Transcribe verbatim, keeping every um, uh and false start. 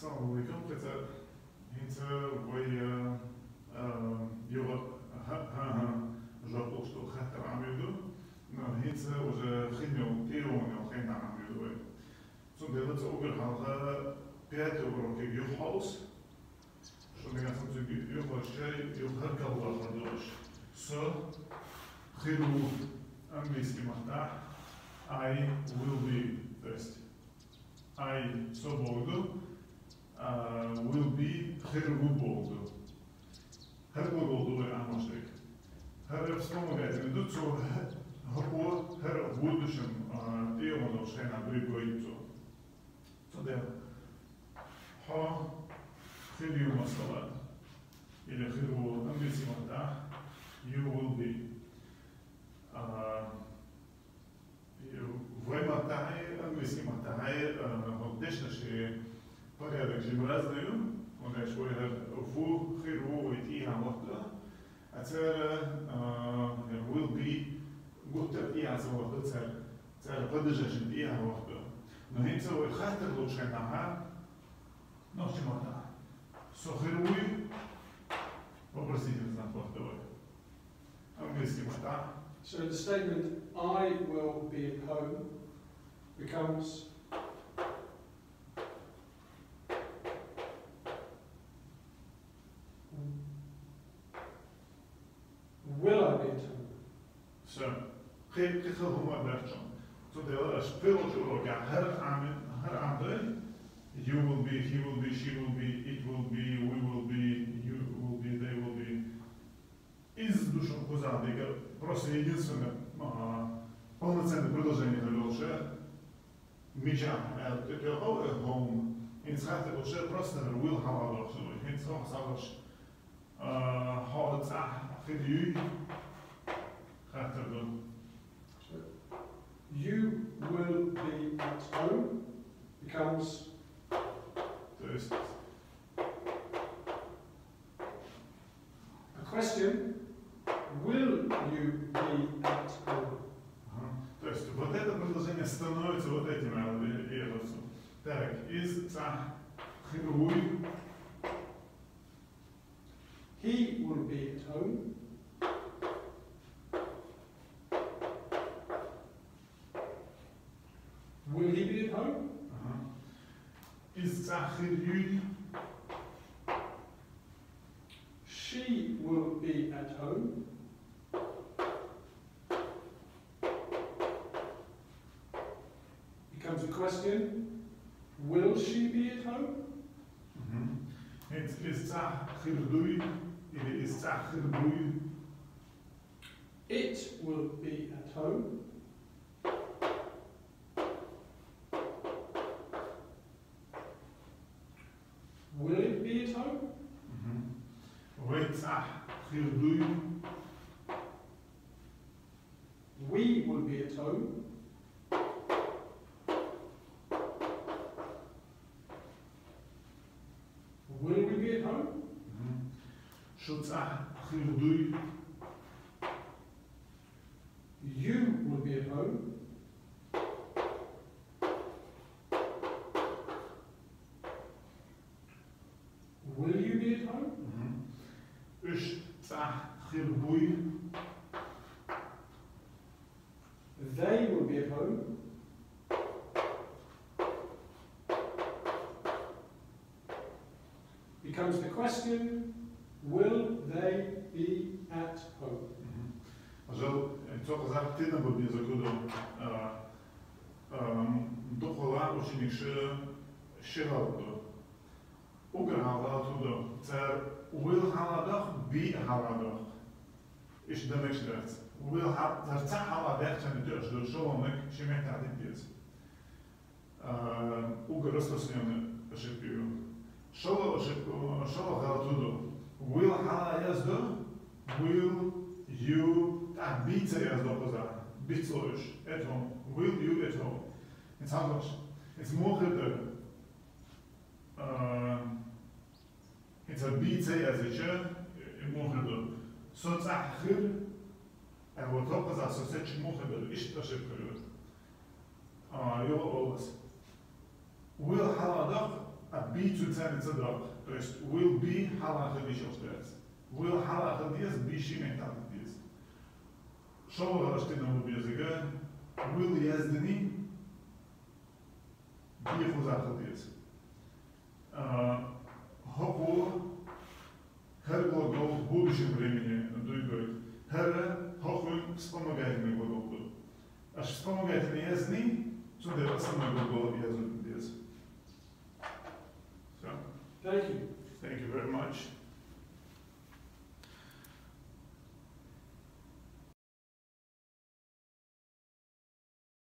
Ассаламу алейкум, кхетар. ХӀинца вай, э, э, юха-, ха-, ха-, ха-, жоп луш долу хаттар Ӏамийна ду. Но хӀинца уже хин йолу, тӀейогӀун йолу хенахь Ӏамийна ду вай. Цундела цо уггар хьалха пятый урокега юхахьовса, шуна яхана цуьнга юххерча, юха хӀара калхар хьадош. Со хир ву английский маттахь, I will be, то есть I со бохург ду, а, will be хир ву бохург ду. ХӀара глагол ду вай Ӏамош дерг. ХӀара вспомогательный ду, цо хӀ-, хӀокхо хӀара в будущем, а, тӀейогӀун долчу хенахь дуй гойту цо. Цундела хьо хир ю, масала, или хир ву английский маттахь, you will be. А, вай маттахь, английский маттахь, а, хӀокху дешнашкахь порядок жимма разный ю, хӀунда аьлча вай хӀара ву, хир ву вай тӀехьа вахана, а цара, а, will be гуттар а тӀехьа ца вахана цара, цара падежашна тӀехьа вахана. Но хӀинца вай хаттар лучу хенахь, нохчийн маттахь со хир вуй, вопросительный знак вахана вай. Английский маттахь. So the statement, "I will be at home," becomes, "Will I be at home?" Всё. Кхин, кхин хӀума дац шуна. Цундела аша кхин йолчу урокехь хӀара Ӏамийна, хӀара Ӏамийна ду: you will be, he will be, she will be, it will be, we will be, you will be, they will be. Иза ду шуна кхузахь дика, просто единственное, а, полноценное предложение хир йолуш, мичахь аьлла тӀетоьхна at home. ХӀинца хаттар лучу, просто хӀара will хьалха дохуш ду вай. ХӀинца хӀокху схьаволуш, а, хьо цӀахь хир юй? Хаттар ду. You will be at home becomes, то есть, a question, "Will you be at home?" Ага. То есть вот это предложение становится вот этим, а, и, и это всё. Так, иза цӀахь хир вуй? He will be at home. Will he be at home? Ага. Иза цӀахь хир юй? She will be at home. Becomes a question, "Will she be at home?" Мгм. Иза, иза цӀахь хир дуй или иза цӀахь хир буй? It will be at home. Will it be at home? Мгм. Вай цӀахь хир дуй? We will be at home. Will we be at home? Мгм. Шу цӀахь хир дуй? You will be at home. Will you be at home? Мгм. Уьш цӀахь хир буй? They will be at home. Becomes the question, "Will they be at home?" Мгм. Ажал, э, цо кхузахь тина бубни закудо, а, а, дукхала ученикаш ши гӀалат до. Уггар хьалха гӀалат хӀун до? Цара will хьалха доху, be хьалха доху. Иштта дан мегаш дац. Will хьал-, цара цхьаъ хьалха даьхча, тоьаш ду, шолгӀаниг шен меттехь дитта деза. А, уггар распространённая ошибка ю. ШолгӀа ошибка, шолгӀа гӀалат хӀун ду? Will хьалха яздо, will, you, тӀаккха be ца яздо кхузахь. Бицло уьш. At home. Will you at home? Иза хьалхаш. Иза муха хир дара? А, иза be ца яздича, и муха хир ду? Со цӀахь хир, а вот хӀокхузахь со сецча муха хир ду? Иштта ошибка ю. А, юха олу ас. Will хьалха доху, а be Be цуьнца ца доккха. То есть will be хьалха хила йиш йолуш дац. Will хьалха хила деза, be шен метта хила деза. ШолгӀа гӀалат дан беза, will яздина, be кхузахь хила деза. А, хӀокхо хӀара глагол в будущем времени дуьйцур ду. ХӀара хӀокхуьнан вспомогательный глагол ду. Аша вспомогательный яздина, цундела основной глагол яздан деза. Всё. Thank you. Thank you very much.